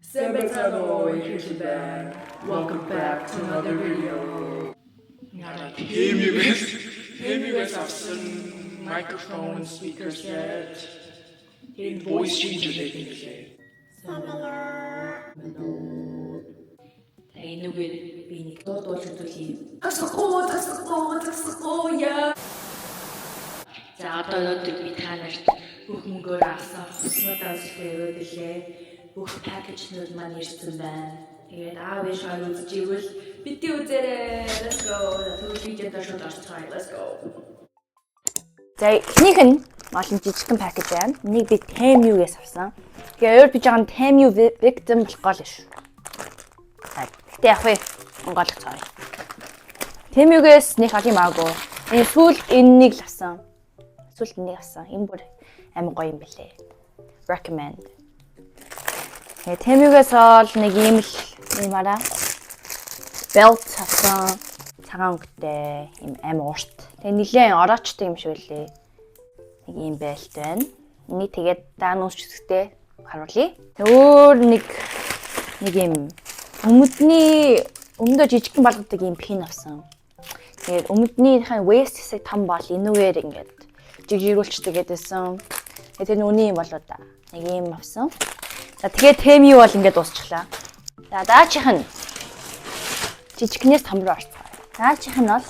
Сайн байцгаана уу, эхэлж байна. Welcome back to another video. Temu-гээс авсан microphone speaker set. Энэ voice changer гэдэг юм лээ. За, энүүгээр би нэг дуу дуулж үзүүлье. Тасахгүй, тасахгүй, тасахгүй яа. За, одоо өнөөдөр би та нарт бүх мөнгөөр авсан хувцснуудаа үзүүлэх өгөөд илээ. Бүх package нүүд маань ирсэн байна. Тэгээд аав ээж хоёр үзэж ивэл бити үзээрэй. Let's go. Тэгвэл видеод шууд орцгоё. Let's go. За, эхнийх нь олон жижигхэн package байна. Энийг би Temu-гээс авсан. Тэгээ өөр би жоохон Temu victim болох гол ш. За, гэтээ яг вэ онгойлгоцгоё. Temu-гээс нэг олон юм аагүй. Энэ сүүл энэнийг л авсан. Сүүлд энийг авсан. Энэ бүр амар гоё юм бэлээ. Recommend. Тэгээ Temu-гээс ол нэг ийм л юм араа belt авсан. Цагаан өнгөтэй, ийм амар урт. Тэгээ нилээн ороочтой юм шиг үлээ. Нэг ийм belt байна. Энийг тэгээд даанууч хэсэгтээ харуулъя. Тэг өөр нэг нэг ийм өмдний өмдөө жижигхэн болгодог ийм pin авсан. Тэгээд өмднийхээ waist хэсэг том бол энүүгээр ингээд жигжирүүлчдэг гэдээсэн. Тэгээд тэр нь үний юм болоо да. Нэг ийм авсан. За, тэгээд Temu бол ингээд дуусчихлаа. За, дараачих нь жижигнээс том руу орцгоё. Дараачих нь бол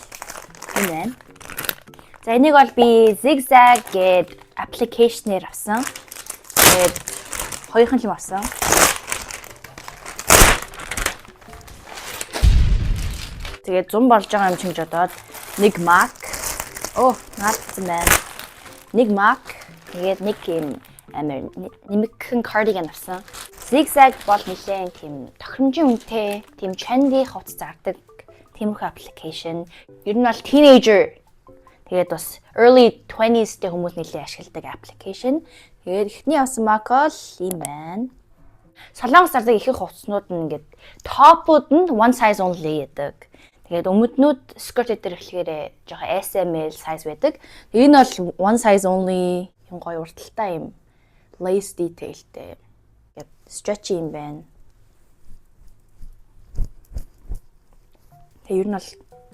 энэ байна. За, энийг бол би Zigzag гээд application ээр авсан. Тэгээд хоёрхан юм авсан. Тэгээд 100 болж байгаа юм чинь гэж бодоод нэг мак. Оо, наалдсан байна. Нэг мак, тэгээд нэг юм амар нэмэгхэн cardigan авсан. Zigzag бол нэлээд тийм тохиромжийн үнэтэй, тийм trendy хувцас зардаг тиймэрхүү application. Ер нь бол teenager, тэгээд бас early 20s тэй хүмүүс нэлээд ашигладаг application. Тэгээд эхний авсан мак бол ийм байна. Солонгос зардаг ихэнх хувцснууд нь ингээд top ууд нь one size only гэдэг. Тэгээд өмднүүд skirt дээр эхлэхээр жоохон S M L size байдаг. Энэ бол one size only юм, гоё урталтай юм lace detailтэй. Тэгээд stretchy юм байна. Тэгээ ер нь бол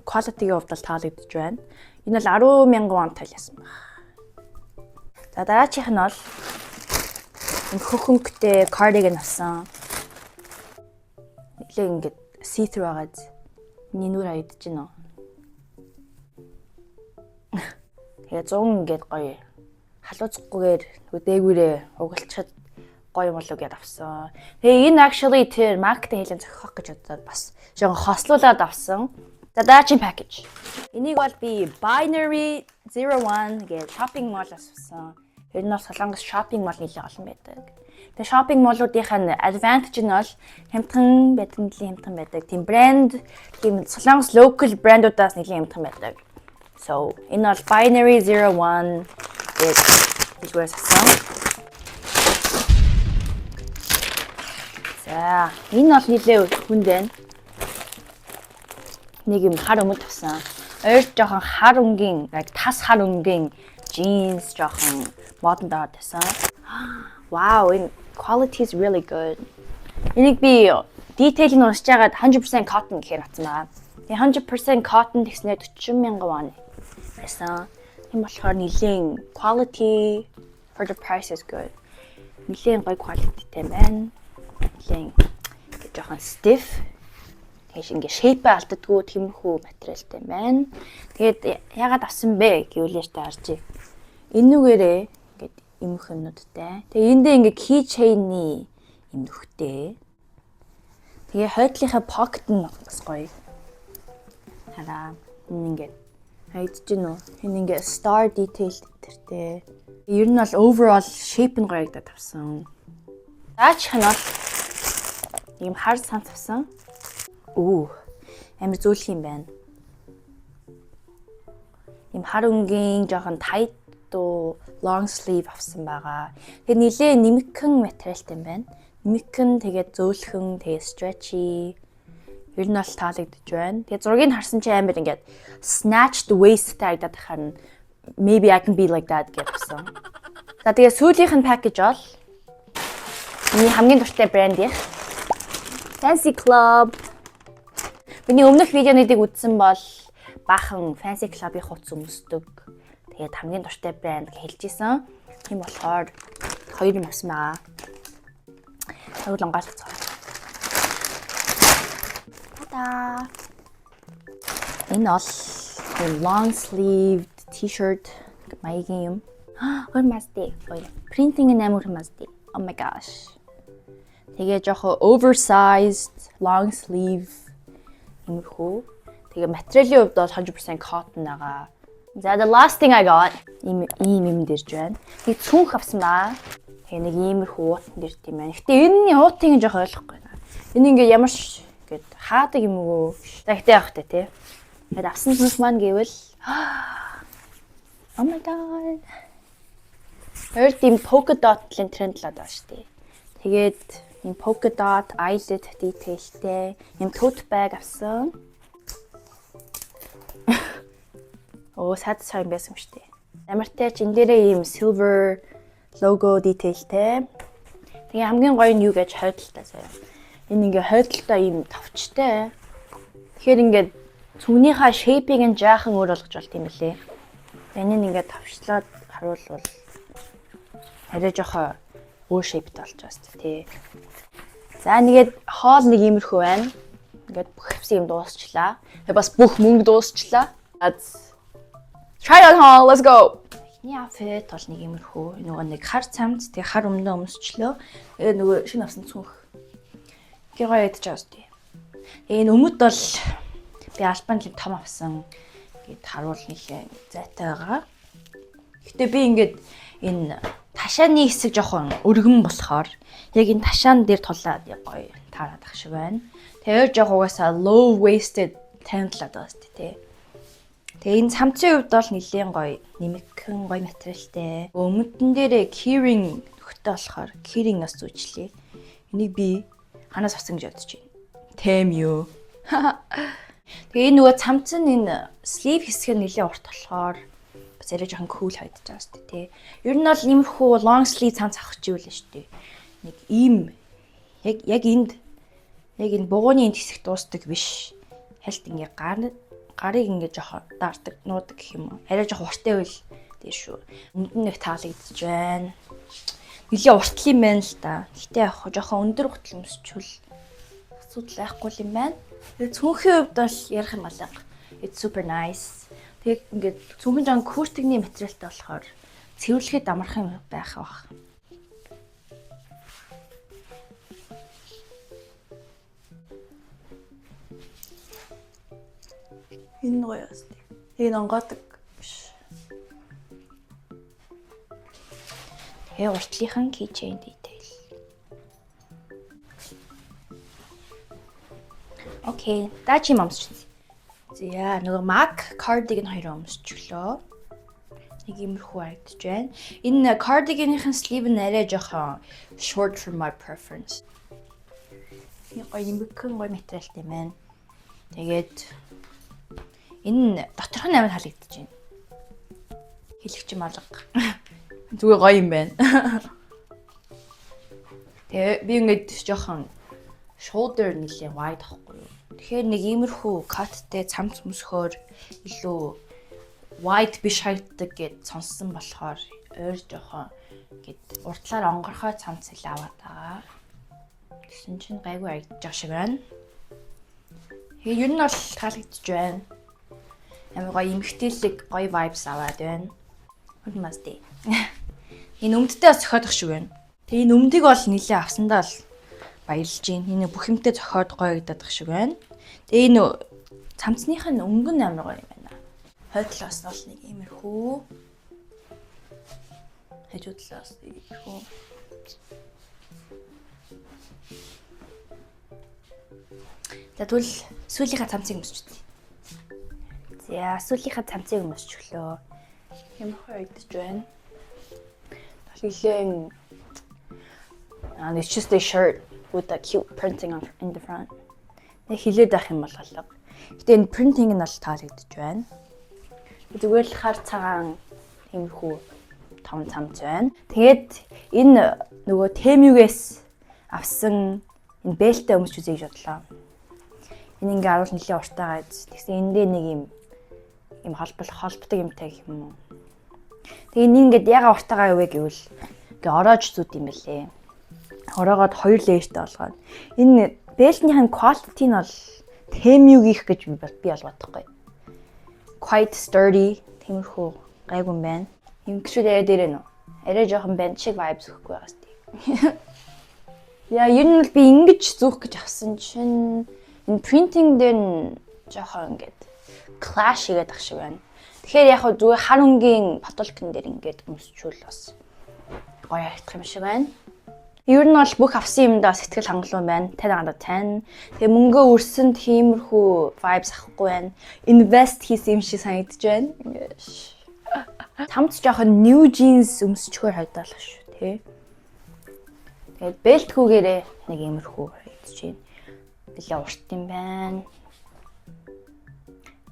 quality-гийн хувьд бол таалагдж байна. Энэ бол 10 мянган вон талсан баг. За, дараачих нь бол энэ хөхөнгөтэй cardigan авсан. Нилээ ингээд see through байгааз. Миний нүр хаягдж байна уу? Тэгээ 100 ингээд гоё халууцахгүйгээр нөгөө дээгүүрээ угалчхад гоё болов гэдээ авсан. Тэгээ энэ actually тэр маркетинг хэлэн зохиох гэж бодоод бас жоохон хослуулад авсан. За, дараагийн package. Энийг бол би Binary 01 гэж shopping mall-аас авсан. Тэр нь бол Солонгос shopping mall нэлээд олон байдаг. Тэгээ shopping mall-уудынхаа нь advantage нь бол хямдхан байдаг, нэлээд хямдхан байдаг. Тийм брэнд, тийм Солонгос local брэндуудаас нэлээд хямдхан байдаг. So, энэ бол Binary 01 гэж дэлгүүрээс авсан. За, энэ бол нэлээд хүнд байна. Нэг юм хар өмд авсан. Ойр жоохон хар өнгийн, яг тас хар өнгийн jeans жоохон модонд аваад байсан. Wow, энэ quality is really good. Энийг би detail нь уншиж байгаад 100% cotton гэхээр авсан байгаа. Тэгээ 100% cotton гэснээр 40 мянган вон байсан. Тийм болохоор нэлээд quality for the price is good. Нэлээд гоё quality тэй байна. Нэлээд жоохон stiff. Тэгэж ингээ shape алддаггүй тиймэрхүү материалтай байна. Тэгээд яагаад авсан бэ гэвэл яштай харж. Энүүгээрээ ингээд эмх юмнуудтай. Тэгээ эндээ ингээ keychain-ы юм нөхтэй. Тэгээ хойдлынхаа pocket нь бас гоё. Хараа, энэ ингээд харагдаж байна уу? Энэ ингээ star detail тэртэй. Ер нь бол overall shape нь гоё харагдаад авсан. Даачих нь бол ийм хар цамц авсан. Үу. Амар зөөлөх юм байна. Ийм хар өнгийн жоохон tight дуу long sleeve авсан байгаа. Тэгээ нилээ нэмэгхэн материалтай юм байна. Нэмэгхэн, тэгээд зөөлхөн, тэгээд stretchy. Ер нь бол таалагдж байна. Тэгээ зургийг харсан чинь амар ингээд snatched waist харагдаад байхаар нь maybe I can be like that гэж авсан. За, тэгээ сүүлийнх нь package бол миний хамгийн дуртай брэндийнх. Fancy Club. Миний өмнөх видеонуудыг үзсэн бол баахан Fancy Club-ийн хувцас өмсдөг. Тэгээд хамгийн дуртай брэнд гэж хэлж исэн. Тийм болохоор хоёр юм авсан байгаа. Тэгвэл онгойлгоцгоо. Та-да! Энэ бол long sleeved t-shirt маягийн юм. Өөр масти. Ой, printing нь амар масти. Oh my gosh. Тэгээ жоохон oversized long sleeve иймэрхүү. Тэгээ материалын хувьд бол 100% cotton байгаа. За, the last thing I got, ийм ийм юм дэрж байна. Нэг цүнх авсан баа. Тэгээ нэг иймэрхүү уутан дэрт юм байна. Гэтэ энэний уутыг нь жоох ойлгохгүй байна. Энэ ингээ ямар гээд хаадаг юм уу? За, гэтэ явах тэ, тий. Тэгээд авсан цүнх маань гэвэл, oh my god. Хоёр тийм polka dot-ын тренд л байгаа шүү дээ. Тэгээд ийм polka dot eyelet detailтэй ийм tote bag авсан. Оо, satisfying байсан юм шүү дээ. Ямар ч энэ дээрээ ийм silver logo detailтэй. Тэгээ хамгийн гоё нь юу гэж хойдолтой заяа. Энэ ингээ хойдолтой ийм товчтой. Тэгэхээр ингээд цүнхнийхаа shape-ийг нь жаахан өөр болгож болт юм лээ. Энэ нь ингээд товчлоод харуулвал арай жоохоо өөр shape-тэй болж байгаа шүү дээ, тий. За, нэгээд хоол нэг иймэрхүү байна. Ингээд бүх хэвсэн юм дуусчлаа. Тэгээ бас бүх мөнгө дуусчлаа. Try on haul, let's go. Эхний outfit бол нэг иймэрхүү. Нөгөө нэг хар цамц, тэгээ хар өмнөө өмсчлөө. Тэгээ нөгөө шинэ авсан цүнх. Ингээ гоё ядаж байгаа үстэй. Тэгээ энэ өмд бол би альбан л том авсан гэд харуул нэлээ зайтай байгаа. Гэтэ би ингээд энэ ташааны хэсэг жоохон өргөн болохоор яг энэ ташаан дээр тулаад яг гоё таарад ах шиг байна. Тэгээ жоох угаасаа low waisted танилцлаад байгаа сте, тий. Тэгээ энэ цамцын хувьд бол нэлээд гоё нэмэгхэн гоё материалтай. Өмдөн дээрээ keyring нөхтэй болохоор keyring бас зүүчлээ. Энийг би ханаас авсан гэж бодож байна. Temu. Тэгээ энэ нөгөө цамц нь энэ sleeve хэсэг нь нэлээд урт болохоор бас арай жоохон cool харагдаж байгаа шүү дээ, тий. Ер нь бол иймэрхүү long sleeve цамц авах чивэл шүү дээ. Нэг ийм яг энд, яг энэ бугууны энд хэсэг дуустдаг биш. Хальт ингээ гар гарыг ингээ жоохон даардаг, нуудаг гэх юм уу. Арай жоохон урттай байл тийм шүү. Өмд нь нэг таалагдж байна. Нилээ уртл юм байна л да. Гэтэ яг жоохон өндөр гутал өмсчүүл асуудал байхгүй юм байна. Тэгээ цүнхийн хувьд бол ярих юм алга. It's super nice. Тэгээ ингээд цүнхэн жоон куртигний материалтай болохоор цэвэрлэхэд амархан юм байх бах. Энэ гоё бас. Тэгээ онгоодог биш. Тэгээ уртлынхан keychain detail. Окей, даа чи юм өмсч. За, нөгөө MAC cardigan хоёр өмсчлөө. Нэг иймэрхүү харагдаж байна. Энэ cardigan-ийн sleeve нь арай жоохон short for my preference. Нэг гоё нэмэгхэн гоё материалтай байна. Тэгээд энэ доторх нь амар таалагдаж байна. Хэлэх чим алга. Зүгээр гоё юм байна. Тэгээ би ингээд жоохон shoulder нэлээ wide ахгүй юу. Тэгэхээр нэг иймэрхүү cut-тэй цамц өмсөхөөр илүү wide биш харагддаг гэд сонссон болохоор ойр жоохон гэд уртлаар онгорхой цамц ил аваад байгаа. Тэгсэн чинь гайгүй харагдаж байгаа шиг байна. Тэгээ ер нь бол таалагдж байна. Амар гоё эмгтээлэг гоё vibes аваад байна. Хүнмасти. Энэ өмдтэй бас зохиодох шиг байна. Тэгээ энэ өмдийг бол нилээ авсандаа л баярлж байна. Энэ бүх юмтай зохиод гоё гэдэх шиг байна. Тэгээ энэ цамцных нь өнгө нь амар гоё юм байна. Хойд талаас нь бол нэг иймэрхүү. Хажуу талаас нэг иймэрхүү. За, тэгвэл сүүлийнхаа цамцыг өмсч үзье. За, сүүлийнхаа цамцыг өмсчихлөө. Ямар харагдаж байна. Нилээн. And it's just a shirt with a cute printing on in the front. Нэг хилээд байх юм бол алга. Гэтэ энэ printing нь бол таалагдж байна. Зүгээр л хар цагаан тиймэрхүү том цамц байна. Тэгээд энэ нөгөө Temu-гээс авсан Энэ belt тэй өмсч үзье гэж бодлоо. Энэ ингээ аруул нэлээ уртаа гайз. Тэгсэн эндээ нэг юм юм холбол холбдог юмтай гэх юм уу. Тэгээ энэ ингээд яга уртаагаа юу вэ гэвэл ингээ ороож зүүд юм бэлээ. Ороогоод хоёр layer тэй болгоод. Энэ belt нийх нь quality нь бол Temu-гийнх гэж би бол бодохгүй. Quite sturdy, тиймэрхүү гайгүй юм байна. Ингэшүүд арай дээр нөө. Арай жоохон band шиг vibes өгөхгүй байгаа сте. Яа, ер нь бол би ингэж зүүх гэж авсан чинь энэ printing дээр нь жоохон ингээд clash хийгээд ах шиг байна. Тэгэхээр яг хөө зүгээр хар өнгийн футболкн дээр ингээд өмсчүүл бас гоё харагдах юм шиг байна. Ер нь бол бүх авсан юмдаа сэтгэл хангалуун байна. 10 out of 10. Тэгээ мөнгөө өрсөн тиймэрхүү vibes авахгүй байна. Invest хийсэн юм шиг санагдаж байна. Ингээд Тамц жоохон New Jeans өмсчхөөр харагдаалах шүү, тий. Тэгээд belt гүйгээрээ нэг иймэрхүү харагдаж байна. Нэлээ урт юм байна.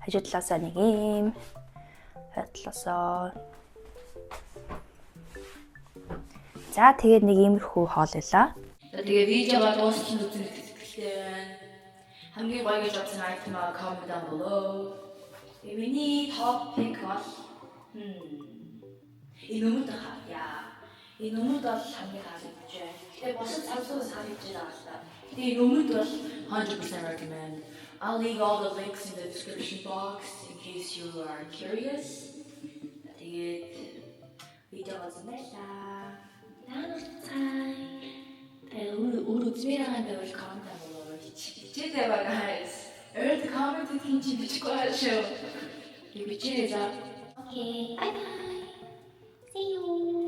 Хажуу талаасаа нэг ийм, хойд талаасаа. За, тэгээд нэг иймэрхүү haul байлаа. За, тэгээ видеого дуустал нь үзэн итгэлтэй байна. Хамгийн гоё гэж бодсон item аа comment down below. Тэгээ миний top pick бол энэ өмд хаа. Яа. Энэ өмд бол хамгийн таалагдж байна. Тэгээ бусад Samsung санагдж байгаа л та. Тэгээ энэ өмд бол 100% recommend. I'll leave all the links in the description box in case you are curious. Тэгээд видеого үзэн баярлаа. Та нартай. Тэгээ өөр үзмээр байгаа юм байвал comment down below бичээрэй guys. Өөр comment хийх чинь бичихгүй байгаа шүү. Би бичээрэй за. Okay, bye bye. See you.